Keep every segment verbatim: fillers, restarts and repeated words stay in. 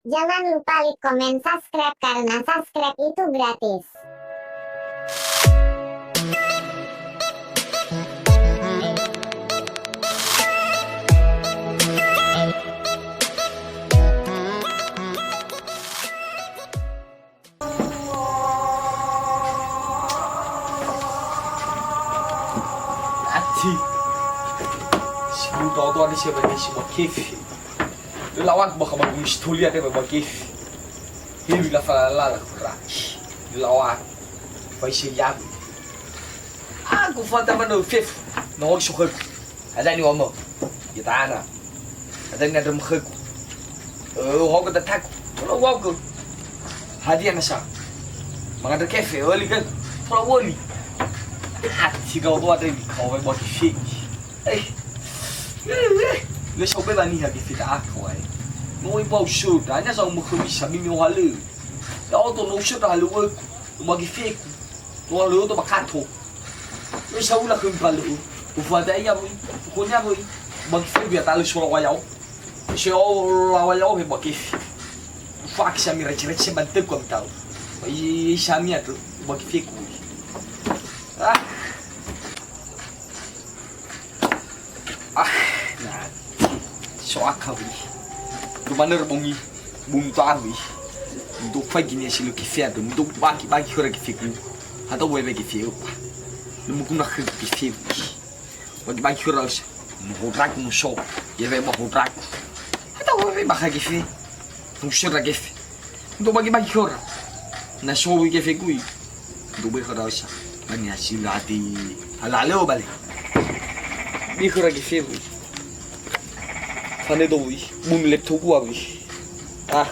Jangan lupa like, komen, subscribe karena subscribe itu gratis. Ati. Si buta oto adi siapa ni si ba kefe. Lelawang bakha bagus tulia de ba kefe. Hewi la falala la kuraki. Lelawang. Faisi yabu. Aku fata mana fefu. No so khögu. Ada ni wama. Ya tana. Ada ni ada mekhaku. Eh, ho ke tataku. Tola wau ke. Hadia nasa. Mangandrö kefe, öli ke. Tola wöli. Hati kau tu ada ni kau ba kefe. Eh. Eh, eh. Le so be bani ha kefe da aku ai. No ibu usuda, nya sa umur kami sami mi ohalö. Ya oto no usuda halö aku. Ba kefeku. Tola lö to ba kato. Oi saula khömi falö'ö. Ufuata ia wöi. Pokoknya wöi. Ba kefe bia talö sola wayao. Sola wayao he ba kefe. Ufaki sami rece-rece banteku ami tau. Ba i, i sami atö. Ba kefeku. Ah. Ah, na. So aka wöi. Dumanö bongi. Buntu awi. Ndo faigi nia si lö kefe andrö, ndo bagi-bagi khöra kefeku. Hata wewe kefe öpa. Lö muguna khö kefe. Bagi-bagi khöra ösa. Muhodraku muso. Yewe muhodraku. Hata wewe bakha kefe. Musöra kefe. Ndo bagi-bagi khöra. Na so wi kefeku i. Dubai khöra ösa. Bani hasil hati halale o bale. Bi khöra kefeku. Fane do wi. Bun laptop gua wi. Ah.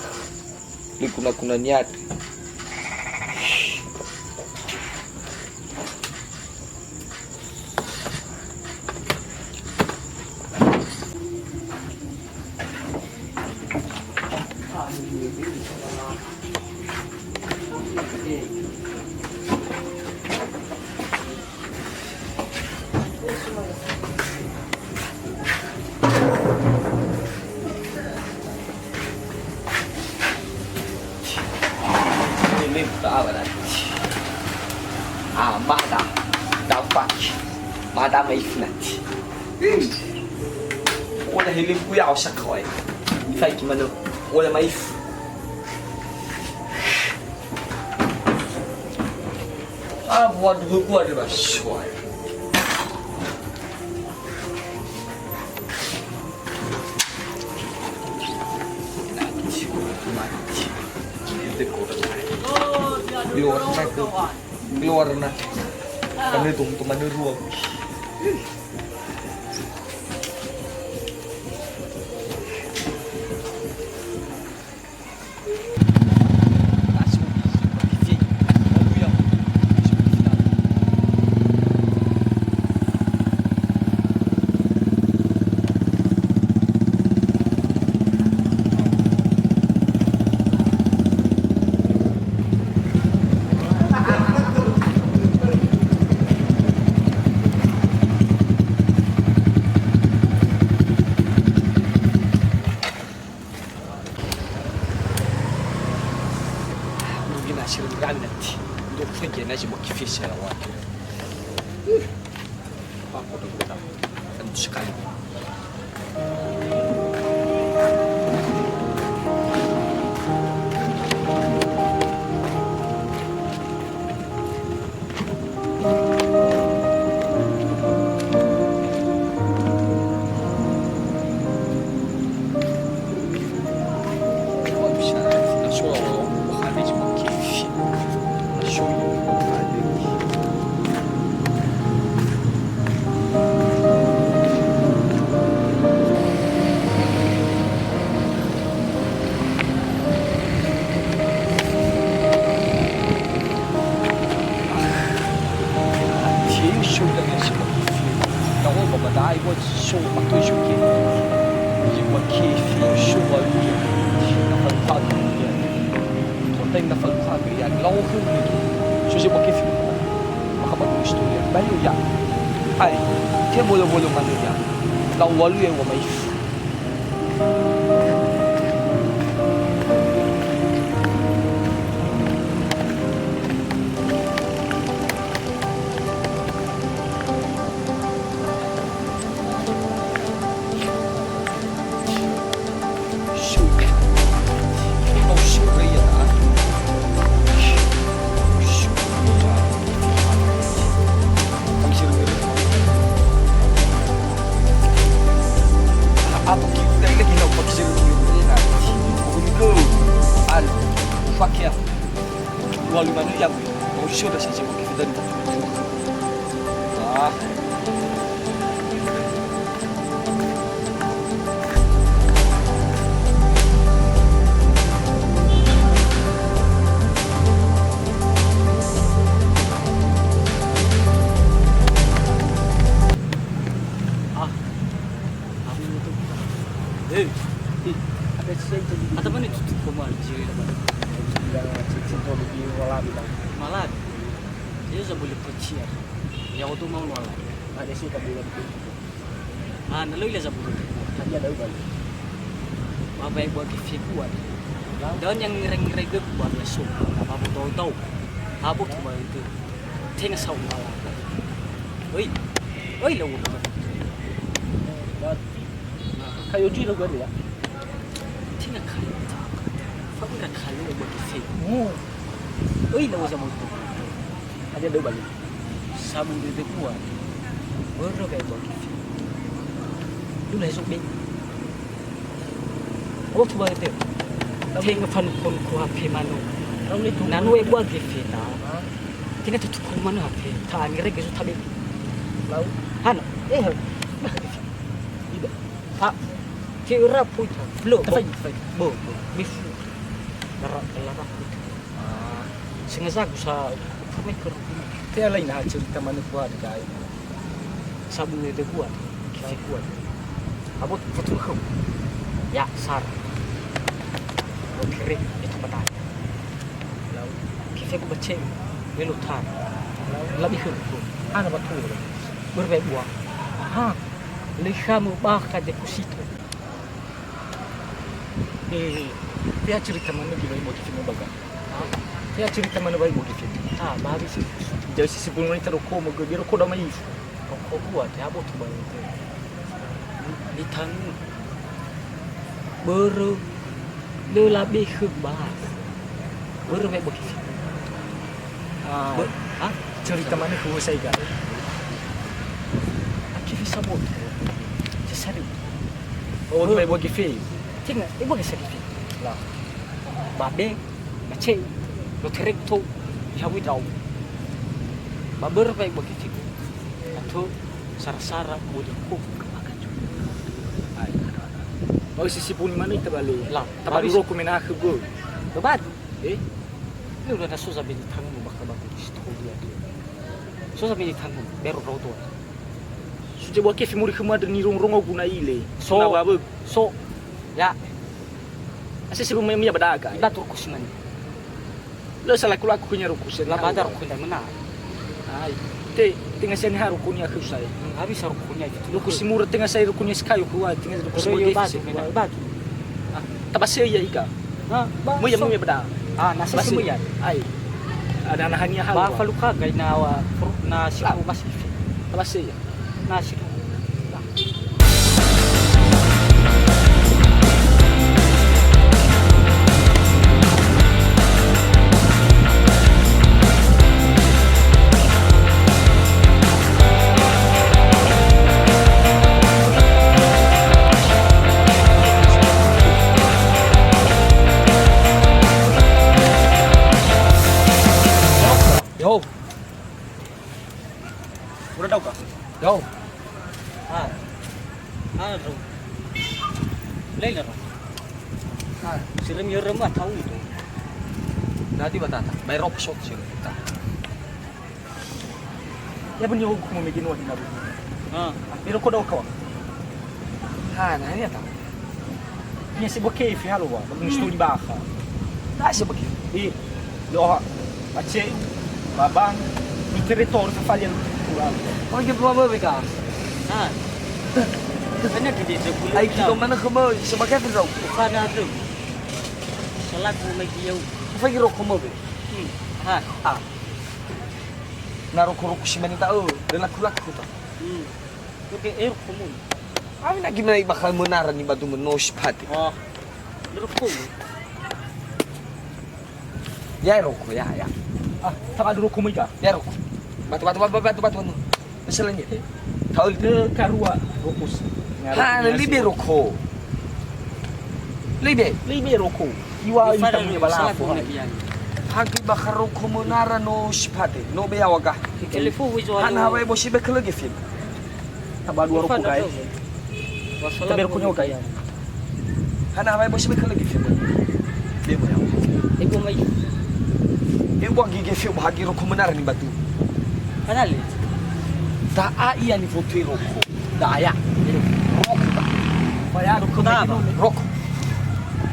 Likuna-kuna niat. Ini tak apa nanti. Ah, mada. Dapat. Mada mai nanti. Hmm. Ola hele kuya osa koi. Fai ki mano. Ola mai. Ah, buat buku ada masuk. Keluar na. Keluar na. Kami tum teman dua. Mungkin hasil granat. Untuk saja nasi mau kifis ya lawan. Apa udah udah. Kan sekali. Total na falu khögu ia. Lau khögu. So zi ba kefe. Maka ba gusto ia. Bayo ia. Ai, te bolo-bolo manö ia. Lau walu ia wa mai. Pakai ya. Dua lima miliar. Mau show dah saja pakai kita ni. Ah. Ah. Hei. Ada saya jadi. Ada mana tutup koma di sini dapat? Sudah cek-cek dulu di malam, Bang. Malam. Dia sudah boleh percaya. Ya, waktu mau malam. Ada sih tak boleh. Ah, na lö ila zabulö teku. Hadia da'ö bali. Ba wa'ebua gefegu andre. Da'ö niha ngereng-ngereng gögu ba wa'eso. Ba wa'ebua dao-dao. Aboto ba ötö. Tenga saohara. Oi. Oi, lö ulo. Kayo jiro gua ya. Tenga kayo. Fa ira kayo ba gefegu. Oi, lö ulo. Hadia da'ö bali. Sabu dede ua. Börö ka'i bua gefe. Dula hezo be. Otu ba gefe. Tenga fanu kon ko H P mano. Nanu e bua gefe ta. Tenga tutu kon mano H P. Ta angere gezo tabe. Lau. Hana. Eh. Ida. Ta. Ke ura puita. Blo. Tafai, tafai. Bo, bo. Mifu. Lara, lara puita. Ah, sengaja gu sa pernah ke rumah. Te alai na cerita mana kuat kai. Sabu ne de kuat, kisi kuat. Abo foto kau. Ya, sar. Oke, itu betul. Lau, kisi ku baca. Melu tar. Lau, lebih ke. Ana betul. Berbeda. Aha. Lihat mu bakal deposito. Eh, eh, eh. Te ha cerita manö gi wa'ebua gefe mo baga. Ha? Te ha cerita manö wa'ebua gefe. Ah, ba habis itu. Jadi si sebelum ini teroko mo ge, biro koda mai ifu. Roko bua, te aboto ba itu. Ni, nitanö. Börö. Lö labe khö ba. Börö wa'ebua gefe. Ah, ha? Cerita manö khö sai ga. Akhi fisa boto. Sesari. Oh, wa'ebua gefe. Tenga, e bua gefe. La. Ba be, ba ce, lo terek to, ya wi dau. Ba börö wa'ebua gefe. Atau sara-sara, bodi ko. Ai. Mau sisi puni manö ita bale. La. Tabaru roko mena khö go. Ba batu. Eh? Ini udah ada susah beli tangan bakal bagus di situ dia tu. Susah beli tangan, baru roto. Suje bua gefe muri khöma deni rong-rongo guna ile. So, na babe. So, ya. Ase sebelum mia badaga. Iba turku simani. Lö salaku-laku khönia roko se. La badar khö ndai mena. Ai. Te, tenga seni ha rokonia khö sai. Hmm, habis rokonia itu. Roko si mura tenga sai rokonia si kayo khö wa, tenga sai roko si bagi batu, batu. Ah, tabase ya ika. Ha, ba, mo ya so, mo ya beda. Ah, nasi tabase. Semua ya. Ai. Ada nahania hal. Ba faluka gai na wa, na si ko masih. Tabase ya. Na si ko. Yo. Udah tahu kah? Yo. Ah. Ah, bro. Lain apa? Ah, sirem yo remah tahu itu. Dadi batata, bai rok shot sih kita. Ya, bener, aku mau bikin wah, ini. Ah. Ini rokok dah kau. Ha, na hania ta. Nia si bua gefe halo wa, ba musturi bakha. Na si bua gefe. I, doha, bace, babang, lu tere tor fa fali lu tura. Oh, ge bua bebe ka. Ha. Hanya gede je bulu. Ai, kita mana khöma, si bua gefe rau. Bukan ada. Salah ku lagi yau. Fa giro khöma be. Hmm. Ha. Ah. Na roko-roko si mani ta, oh, dan laku-laku ta. Hmm. Oke, eh, khöma. Awena gimana bakal menara ni batu menosi pati. Oh. Roko. Ya roko, ya, ya. Ah, tak ada roko mega. Ya roko. Batu, batu, batu, batu, batu, batu. Masalahnya. Tahu ke karua roko. Ha, lebih roko. Lebih. Lebih roko. Iwa ita punya balafu, hai. Hagi bakha roko menara no sipate, no be yawa gah. Hana hawai bosi be kelege fim. Taba dua roko gai. Taba roko nyawa gai. Hana hawai bosi be kelege fim. Be mo yawa. Ego mai. Ego gige fim hagi roko menara ni batu. Hana le. Da'a ia ni foto roko. Da'a ya. Roko. Roko. Roko.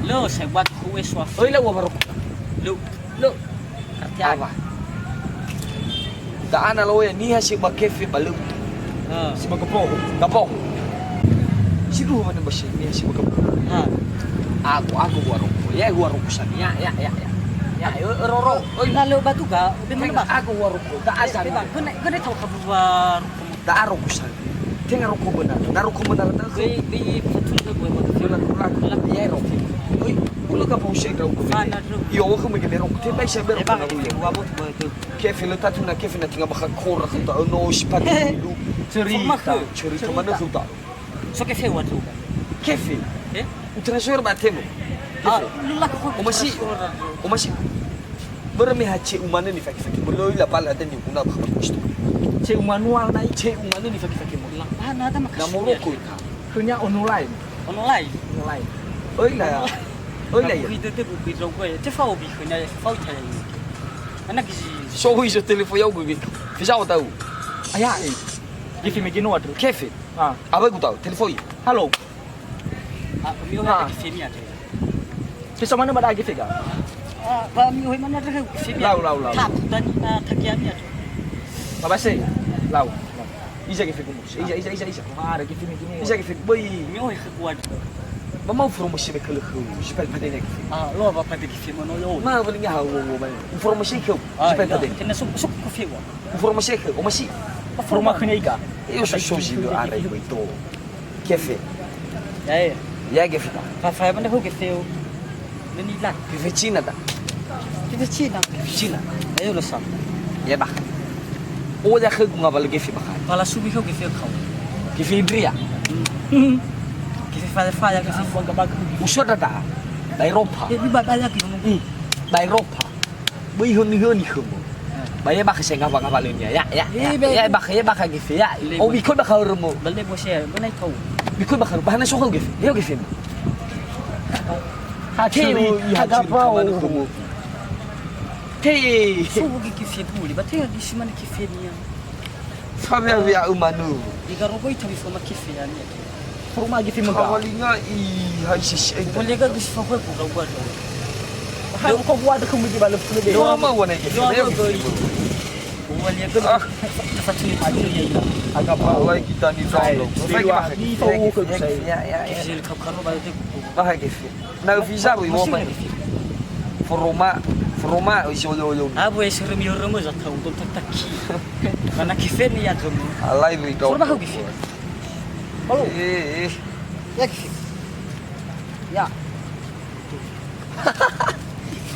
Lo, saya buat Uwe Suafi. Oi, la uwa maroko. Lu. Lu. Arti apa? Da'a na lo ya niha si ba kefe ba leu. Ah. Si ba gapo. Gapo. Si duhu mana ba si niha si ba gapo. Ah. Aku, aku uwa roko. Ya, uwa roko sani. Ya, ya, ya, ya. Ya, yo, roro. Oi. Na leo batu ga, udah mana, Mas? Aku uwa roko. Da'a sani. Guna, guna tahu kabu uwa roko. Da'a roko sani. Tenga roko benar. Na roko benar ta. Bai, bai, betul ke gue mau. Benar, benar. Ya, roko. Oi, ulo ka bau saya kau. Mana tu? Iyo, aku mau gede roko. Te bai saya beroko. Eba, na ulo. Wa bot betul. Kefe le tatu na kefe na tinga bakha kora khuta. No, si pagi dulu. Cerita. Cerita mana khuta? So kefe wa tu. Kefe? Eh? Utra suara ba temo. Ah, kefe. Lu laku. Omasi. Omasi. Börö me ha ce umane ni fake-fake. Börö la pala ada ni kuna bakha bakha. Ce umanu al nai. Ce umane ni fake-fake mo. La pala ada maka. Na Moroko ka. Khönia online. Online. Online. Oi la. Oi la. Aku itu tu buku itu gue. Te fao bi khönia, fao caya ini. Anak gizi. So hui so telefon yau gue. Fisa o tau. Aya, eh. Kefe me gino adu. Kefe. Ah. Apa aku tahu? Telefon. Halo. Ah, mi ohe ke femi ate. Ke sama nama dah ke fega? Ah, ba mi ohe mana dah ke femi. Lau, lau, lau. Tak, dan, ah, tak ya mi ate. Apa sih? Lau. Iza ke fegu. Iza, iza, iza, iza. Mara ke femi gini. Iza ke fegu. Boy. Mi ohe ke kuat. Ba mau promosi be kele khu. Sipal pada ni ke femi. Ah, lo apa pada ke femi no yo. Ma paling ya hawo wo ba. Promosi ke. Ah, sipal pada. Kena su su ke femi. Promosi ke. O masi. Promosi ke ni ga. Yo so so zi lo are boy to. Kefe. Yae. Ya kefe ta. Fa fa mana ho kefe o. Nani la. Kefe Cina ta. Kefe Cina. Kefe Cina. Ayo lo sa. Ya bah. O ya khö gunga bal kefe bah. Pala subi ho kefe kau. Kefe Indria. Hmm. Kefe fa fa ya kefe baga baga. Usua dada. Ba Eropa. Ya di ba ya kefe. Hmm. Ba Eropa. Böi höni-höni khömö. Ba ya bakha se ngawa-ngawa lönia. Ya, ya, ya. Ya bakha, ya bakha gefe, ya. O bikoi bakha römö. Bale bose, bönai kau. Bikoi bakha, bahana so kau gefe. Ya gefe. Ha, te, ha, gapa, o. Te. So, gefe buli, ba te, gisi mana gefe nia. Fabia bia umanu. Iga rogoi tabi fama kefe yani. Foroma gefe mega. Kawalinga i hai sisi ai. Boleh ga gefe fama ku gau gua. Hai ko gua ada kamu di balap tu deh. Dua mau wana gefe. Dua mau goi. Boleh ga. Ah. Fatuni fatuni ya ila. Agak apa lagi kita ni. Hai. Fai gefe. Ni fau ke saya. Ya, ya, ya. Gefe kau karo balik. Bah gefe. Na visa wi mo pa. Foroma, foroma isi oyo-oyo. Abo e sere mi oro mo za tau don tataki. Mana gefe ni ya domo. Alai wi kau. Foroma ho gefe. Halo. Eh, eh. Ya gefe. Ya.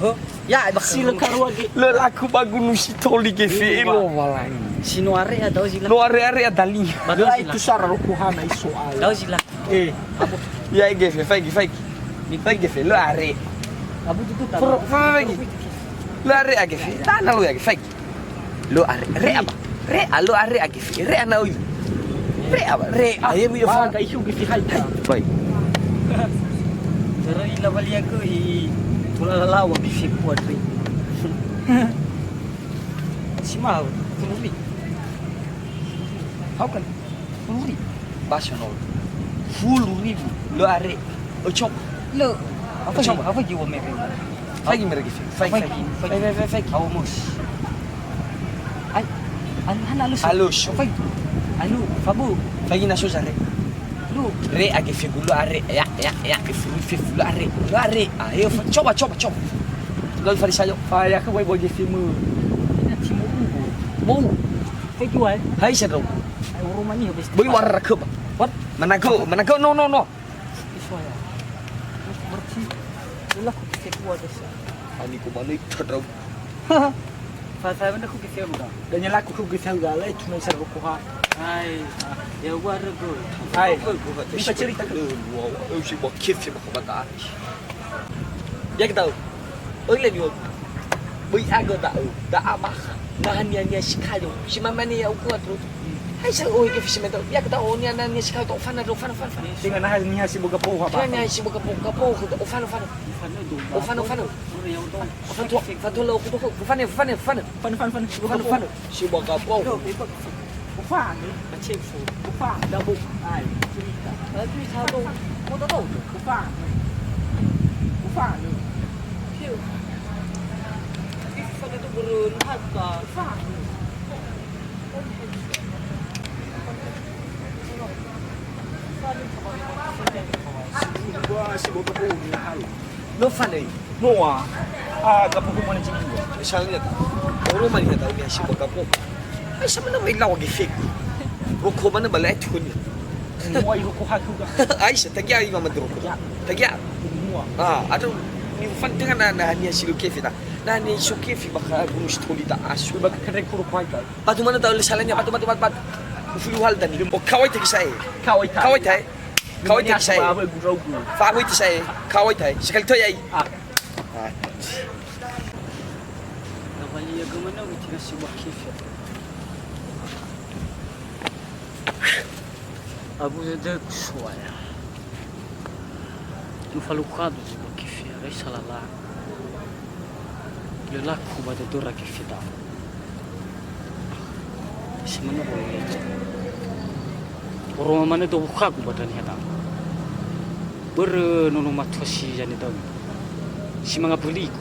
Ho. Ya, sila karua ge. Le laku ba gunu si toli gefe lo walai. Si no are ada o zila. No are are ada li. Ba do zila. Itu sara roko hana iso ala. Dau zila. Eh. Abu. Ya, gefe, faigi, faigi. Faigi gefe, lo are. Abu tutu ta. Pro, fa, faigi. Lo are a gefe. Tana lo ya gefe, faigi. Lo are, re apa? Re a lo are a gefe. Re ana oi. Re apa? Re a ye mi fa. Ka isu gefe hai ta. Bai. Tara ila balia ko i. Pula lalawa gefe kuat re. Si mau, tunggu ni. Hau kan? Uri. Basio no. Fulu ribu. Lo are. Ocho. Lo. Apa coba? Apa jiwa mereka? Faigi mereka. Faigi, faigi. Faigi, faigi, faigi. Au mus. Ai. Anu hana alus. Alus. Faigi. Anu, fabu. Faigi na so zare. Lu. Re a gefe gu lo are. Ya, ya, ya. Gefe gu lo are. Lo are. Ah, ayo, coba, coba, coba. Lo farisayo. Fa ya ka wai bo gefe mu. Ina timu ugo. Mau. Faigi wai. Hai sa kau. Böi warara khöba. What? Managö, managö, no, no, no. Isoya. Berarti laku ke kuat desa. Ani ko manö ita drau. Fa saya mana ku ke udah. Dan yang laku ku ke udah lah itu nai sa roko ha. Hai. Ya gua rego. Hai. Bisa cerita ke? Wah, wah, si ba kefe maka bata ani. Biak da'ö. Oi le bi'o. Böi agö da'ö. Da'a bakha. Naha niha-niha si kayo. Si mamane ya'ugö atro. Hai sa ohe ke fisi meter. Biak da'ö niha-niha si kayo. Ofana, ofana, ofana, ofana. Tenga naha niha si boga poha. Tenga niha si boga poha. Ofana, ofana. Ofana, ofana. Ofana, ofana. Ofana, ofana. Ofana, ofana. Ofana, ofana. Ofana, ofana. Si boga poha. Ufanö. Acemfo. Ufanö. Dabu. Ai, cerita. Tapi satu. Mau tahu tu? Ufanö. Ufanö. Piu. Tapi satu tu burun hatta. Ufanö. Wah, si boga pohu ni hal. No fanö. Noa, ah, gapuhu mana ciki. Misalnya, orang mana kata umi si boga pohu. Ai, sama nama ilau lagi fake. Roko mana balai tu ni. Semua roko aku dah. Ai, sa tagia ima mandro. Ya. Tagia. Semua. Ah, aduh, ni fan dengan na na ni si luke fita. Na ni suke fi baka gunung stoli ta asu. Baka keren kuru kuai ta. Batu mana tahu salahnya, batu, batu, batu, batu. Ufulu hal tadi. Oh, kawai tak saya. Kawai tak. Kawai tak. Kawai tak saya. Apa gurau guru. Faham itu saya. Kawai tak. Sekali tu ya. Ah. Ah. Kembali ya ke mana? Kita sebuah kif ya. Abu dede kusuaya. Nufalukhadu zi bakifia rai salala. Lelaku ba dodora kifida. Semana boleh. Orang mana do bukhaku ba dani hada. Bere nono matua si jani tahu. Si manga beliku.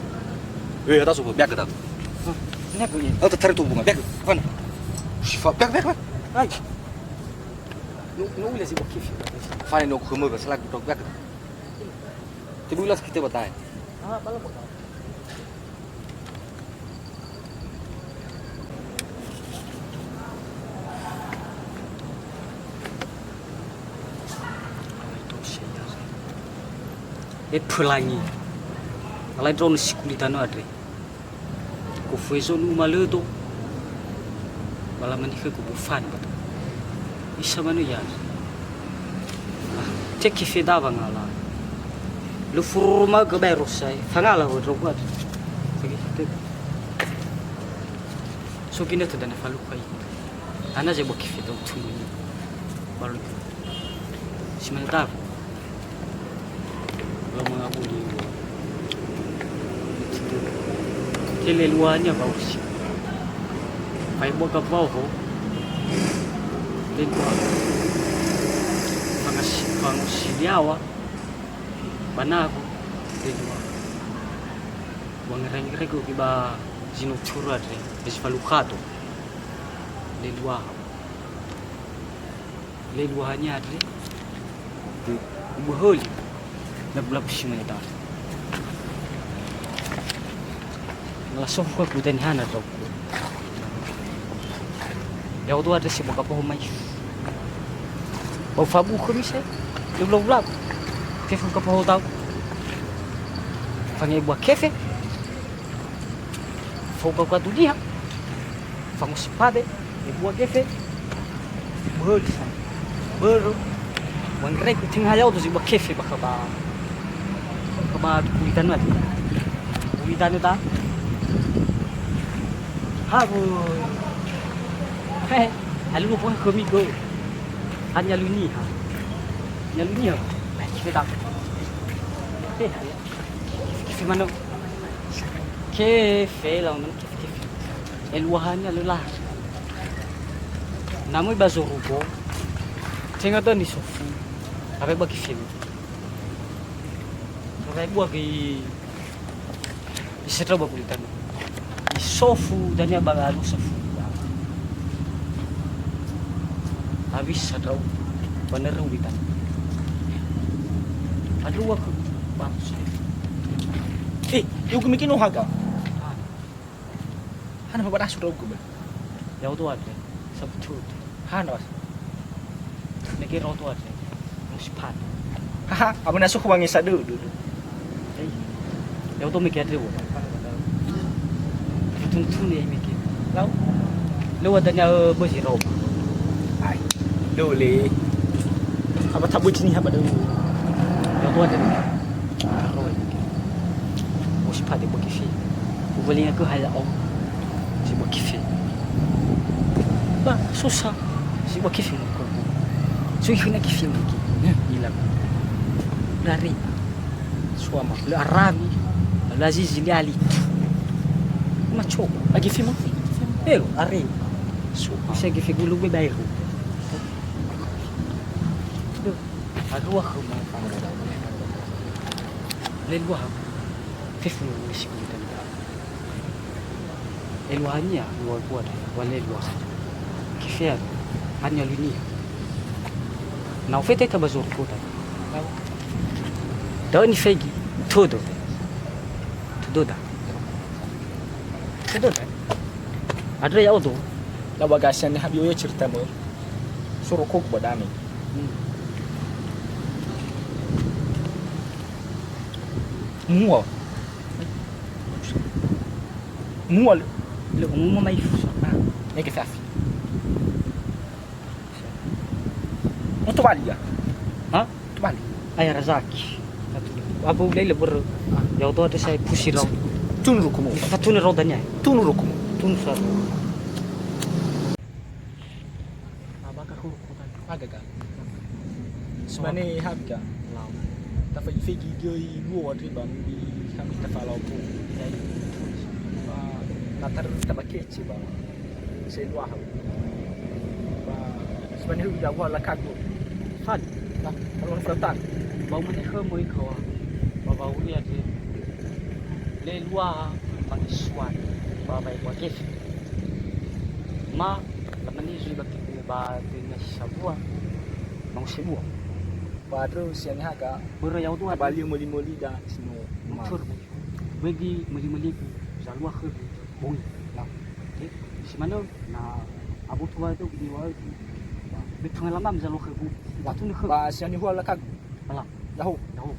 Eh, atas apa? Biar kita. Hah? Ini aku ini. Oh, tertarik tuh bunga. Biar. Mana? Sifa, biar, biar, biar. Hai. No, no ula zi bakifia. Fane no khömö ba selaku dok biak. Tebu ula sakit ba tai. Ah, bala ba. E pelangi. Alai drone sikuli tano adre. Kofu ezo nu malödo. Bala mani khögu bufan bata. Isa manu ya. Ah, teke feda wangala. Lu furuma ke bayar rosai. Fangala ho drogo adu. Sagi te. So gina tu dana falu kai. Ana je boki feda utumuni. Balu. Si mantap. Lau mangabuli. Tele luanya bausi. Fai boga baoho. Lendua. Fangasi, fangosi liawa. Banagu. Lendua. Wangereng-reng ugi ba zinuturu andre. Besi falukato. Lendua. Leluahania andre, umöhöli lagu-lagu si mane da'ö. Lasofu khögu danihana ndra'ugö. Ya'odo andre si boga poho mai. Bau fabu khömi se, lagu-lagu. Fefu ka poho tau. Fangebua kefe. Fou ka dunia. Fangosi pade. Ebua gefe. Böli sa. Börö. Wangeregu tenga ya'odo zi ba kefe bakha ba. Bakha ba kulitanö ati. Kulitanö ta. Habu. He. Alu pun khömi go. Hanya luniha. Hanya luniha. Kefe ta. He. Kefe manö. Kefe, lau manö kefe, kefe. Eluahania lö laha. Na möi ba zorugo, tenga döni sofu, awai ba kefe. Awai bua göi isetrau ba kulitanö. Isofu dania ba alu sofu. Habis sadrau, banereu litan. Aduh, aku bagus. Eh, yuk mikir no haga. Hana ba dasu rau gubel. Ya'odo andre, sabutut. Hana, Mas. Nege ya'odo andre. Musipan. Haha, apa nasu kubangi sadu dulu. Ei, ya'odo mege andre wo. Tuntun ya mege. Lau? Lewat dania, eh, besi rau. Ai, dole. Apa tabu sini apa dulu? Ya'odo andre. Rau. Si pade bua kefe. Uwalinga ke haya om. Si bua kefe. Ba, susah. Si bua kefe mo ko. So ihena kefe lagi. Ila. Dari. Suama. Le Arabi. Le Azizi, le Ali. Ma coba. Lagi film. Elo, are. So, bisa kefe gulu be baeru. Alua khöma. Lelua ha. Fefu no si kulitan. Eluahania, lua kuat, wa lelua. Kifea, hanya linia. Na ofete ta bazor kota. Da'ö nifegi, todo. Tododa. Tododa. Andre ya odo. La bagasian habi oyo cerita mo. Soro kogu badami. Hmm. Mua. Mua le. Le umuma mai fusa. Ah, ne ke safi. Oto bali ya. Ha? Oto bali. Aya Razaki. Abu lele ber. Ya oto ada saya pusi rau. Tunu rukumu. Fatunu rau dania. Tunu rukumu. Tunu sa. Abaka huru kota. Aga ga. Simane habi ga. Lau. Tafa ifegi göi luo andre ba muli kami tafa lau bu. Ya, ya. Ba, na tar taba kece ba. Selua ha. Ba, simane hu ga wa la kago. Fali. Ba, kalau selatan. Ba umane khö moi kawa. Ba, ba uri andre. Lelua ha, ba isuan. Ba, ba, ba kefe. Ma, lamane zui ba, ba döi na si sabua, mango sebua. Ba andrö si aneha ga. Börö ya'odo andrö. Abali möli-möli da si no. Matur. Bögi möli-möligu, zalua khögu, bongi. Nah. Oke. Si manö, na aboto wa itu gini wa itu. Be pengalaman zalua khögu. Waktu ni khögu. Ba si anehua lakagu. Malam. Dahu. Dahu.